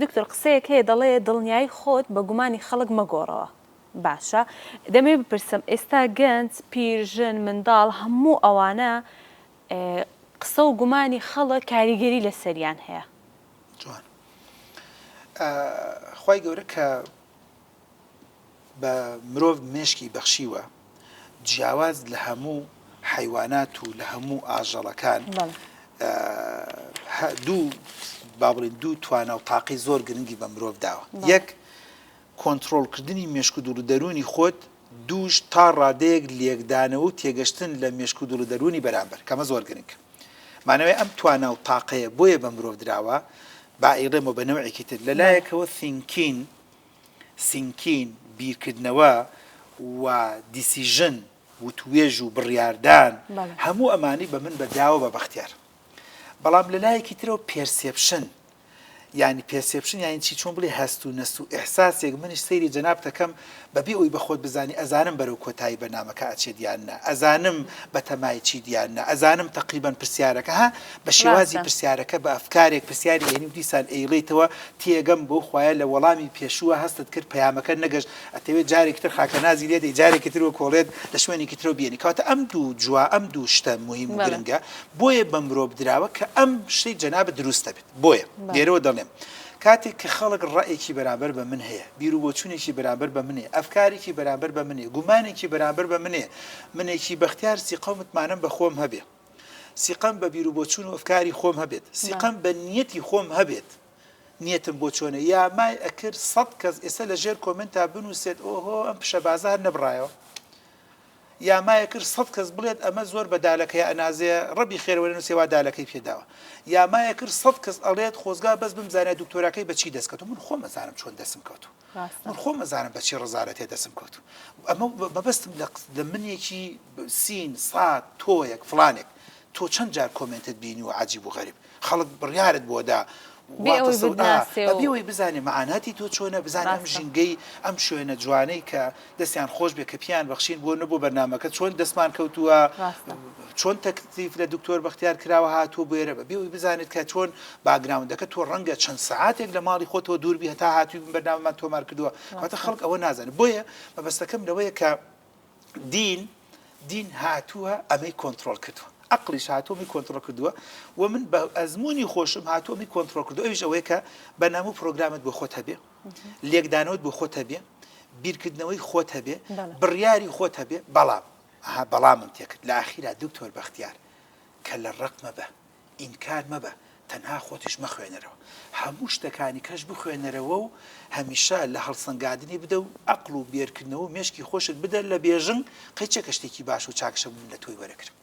دکتۆر قسەیەک هەیە دەڵێ دڵنیایی خۆت بە گومانی خەڵک مەگۆڕەوە باشە دەمەوێ بپرسم ئێستا گەنج پیر ژن منداڵ هەموو ئەوانە قسە و گومانی خەڵک کاریگەری لەسەریان هەیە. جوان خوای گەورە کە بە مرۆڤ مێشکی بەخشیوە جیاواز لە هەموو حەیوانات و لە هەموو ئاژەڵەکان دوو با بڵین دوو توانا و تاقی زۆر گرنگی بە مرۆڤ داوە یەک کۆنتترۆلکردنی مێشک و دڵ و دەروونی خۆت دووش تا ڕادەیەک لێکدانەوە و تێگەشتن لە مێشک و دڵ و دەروونی بەرامبەر کەمە زۆر گرنگ مانەوەی ئەم توانا و تاقەیە بۆیە بە مرۆڤ دراوە با ئەیڵێمەوە بە نەوعێکی تر لەلایەکەوە thinking thinking، بیرکردنەوە، و decision، وتوێژ و بڕیاردان، هەموو ئەمانەی بە من بە داوە بە بەختیار. بەڵام لە لایەکی ترەوە perception، یانی perception یانی چی چۆن بڵێ هەست و نەست و ئیحساسێک منیش سەیری جەنابت ئەکەم بەبێ ئەوەی بە خۆت بزانی ئەزانم بەرەو کۆتایی بەرنامەکە ئەچێت یان نا ئەزانم بەتەمای چیت یان نا ئەزانم تەقریبەن پرسیارەکە ها بە شێوازی پرسیارەکە بە ئەفکارێک پرسیاری ئەهێنی و دیسان ئەیڵێیتەوە تێگەم بەو خوایە لە وەڵامی پێشووە هەستت کرد پەیامەکە نەگەشت ئەتەوێت جارێکی تر خاکەنازی لێدەی جارێکی تر وەکۆڵێت لە شوێنێکی ترەوە بێنی کەواتە ئەم دوو جوا ئەم دوو شتە موهیم و گرنگە بۆیە بە مرۆڤ دراوە کە ئەم شتەی جەنابت دروست دەبێت بۆیە لێرەوە دەڵێم کاتێک کە خەڵک ڕەئێکی بەرامبەر بە من هەیە، بیروبۆچوونێکی بەرامبەر بە من هەیە، ئەفکارێکی بەرامبەر بە من هەیە، گومانێکی بەرامبەر بە من هەیە، منێکی بەختیار سیقە و متمانەم بە خۆم هەبێ، سیقەم بە بیروبۆچوون و ئەفکاری خۆم هەبێت، سیقەم بە نیەتی خۆم هەبێت، نیەتم بۆ چۆنە، یا مای ئەکرد سەت کەس ئێستا لە ژێر کۆمێنتا بنووسێت ئۆهۆ ئەم پشەبازە هەر نەبڕایەوە. یا مایە کرد سەت کەس بڵێت ئەمە زۆر بە دالەکەی ئەنازێ ڕەبی خێرە وەرە نوسێ وا دالەکەی پێ داوە یا مایە کرد سەت کەس ئەڵێت خۆزگا بەس بمزانیا دکتۆراکەی بە چی دەست کەوتوە من خۆم ئەزانم چۆن دەسم کەوتوە من خۆم ئەزانم بە چی ڕەزالەتێ دەسم کەوتوە ئەمە مەبەستم لە لە منێکی سین سات تۆیەک فڵانێک تۆ چەند جار کۆمێنتت بینیوە عەجیب و غەریب خەڵک بڕیارت بۆ دا بێ ئەوەی بتناسێ و. بێ ئەوەی بزانێ مەعاناتی تۆ چۆنە بزانێ ئەم ژینگەی ئەم شوێنە جوانەی کە دەستیان خۆش بێ کە پیان بەخشین بۆ نە بۆ بەرنامەکە چۆن دەستمان کەوتووە چۆن تەکلیف لە دکتۆر بەختیار کراوە هاتووە بۆ ئێرە بەبێ ئەوەی بزانێت کە چۆن background ەکە تۆ ڕەنگە چەند سەعاتێک لە ماڵی خۆتەوە دوور بی هەتا هاتووی بەرنامەمان تۆمار کردووە کەواتە خەڵک ئەوە نازانێت بۆیە مەبەستەکەم لەوەیە کە دین دین هاتووە ئەمەی کۆنترۆڵ کردووە ئەقلیش هاتووە ئەمەی کۆنترۆڵ کردووە و من بە ئەزموونی خۆشم هاتووە ئەمەی کۆنترۆڵ کردووە ئەویش ئەوەیە کە بەرنامە و پرۆگرامت بۆ خۆت هەبێ لێکدانەوەت بۆ خۆت هەبێ بیرکردنەوەی خۆت هەبێ بڕیاری خۆت هەبێ بەڵام ئەها بەڵامم تێکرد لە ئاخیرا دکتۆر بەختیار کە لە ڕق مەبە ئینکار مەبە تەنها خۆتیش مەخوێنەرەوە هەموو شتەکانی کەش بخوێنەرەوە و هەمیشە لە هەڵسەنگادنی بدە و ئەقڵ و بێرکردنەوە و مێشکی خۆشت بدە لە بێژنگ قەیچەکە شتێکی باش و چاکشە من لە تۆی وەرەگرم.